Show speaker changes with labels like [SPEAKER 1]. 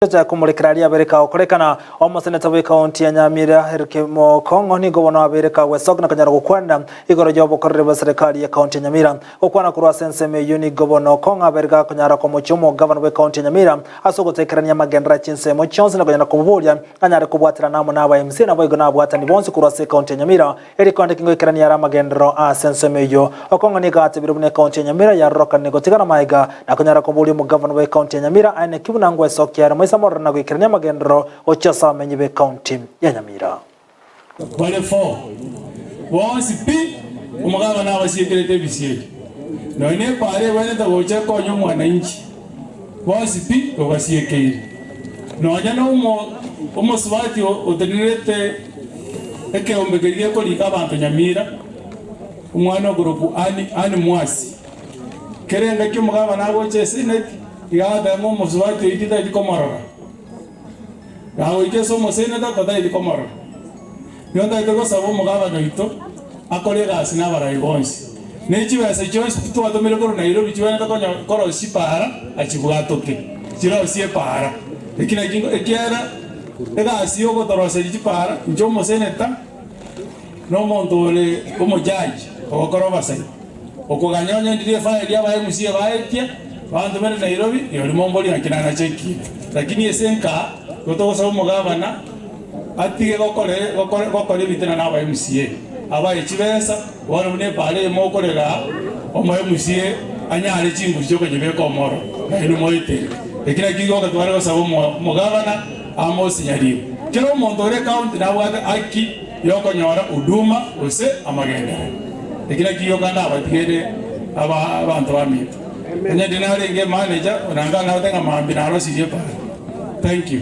[SPEAKER 1] Gocha komorekera aria abere kagokorekana, omoseneta bw'ekaunti ya Nyamira Eric Mokong'o nigo bono abeire kagwesoka na konyara gokwana igoro y'obokoreri bwa serikali y'ekaunti ya Nyamira. Gokwana korwa ase ensemo eyio nigo bono Okong'o abeire gakonyara komochia omogavana bw'ekaunti ya Nyamira ase ogotekerania amagenderero ya chinsemo chionsi na konyara komoboria anyare kobwaterana amo n'aba MCA naboigo nabwatani bonsi korwa ase ekaunti ya Nyamira Erio konde kingoikerania are amagenderero ase ensemo eyio. Okong'o nigo atebire buna ekaunti ya Nyamira yarorokanire gotigana magega na konyara koboria omogavana bw'ekaunti ya Nyamira aene ki buna ngwesokia ere maiso amororo na goikerania amagenderero gochia ase abamenyi b'ekaunti ya Nyamira.
[SPEAKER 2] Bare fo bonsi pi, omogabana abasiekerete ebisieri, nonya nepaara egwenerete gocha ekonya omwananchi, bonsi pi obasiekeire. Nonya nomo omosubati otenenerete ekeombe keria gekorika abanto nyamira, omwana okorokwa Ann, Ann Mwasi. Kera engaki omogabana agocha eseneti, iga agoteba ng'a omosubati oyio titageti komorora. Gagoika ase omoseneta totageti komorora. Nigo ntagete gosaba omogabana oito akore egasi na abarai bonsi. Ne chibesa chionsi pi twatomire korwa Nairobi chigwenerete konya korosia chipaara achibwatoke, chirosie epaara. Eki naki ekiagera egasi ya ogotoroseria chipaara inche omoseneta na omonto ore omojaji ogokora obasaia. Okoganya onye ndire efaili aba MCA baetie, bantomere Nairobi, rirorio momborie naki nanache ekina. Lakini ase enka, igo togosaba omogabana atige gokora gokora ebitina na aba MCA. Abae chibesa, bono buna epaara eye mokorera aa, omo MCA anyare chinguru chiokonyebeka omoro, nainwe moetere. Eki nakio igo tware gosaba omogabana Amos Nyaribo. Kera omonto ore ekaunti nabwate haki yokonyora huduma gose amagenderero. Eki nakio gioka ndabatigere abanto baminto. Onye ndi narenge emanager, onanga nagote ng'a mambia narosirie epaara. Thank you.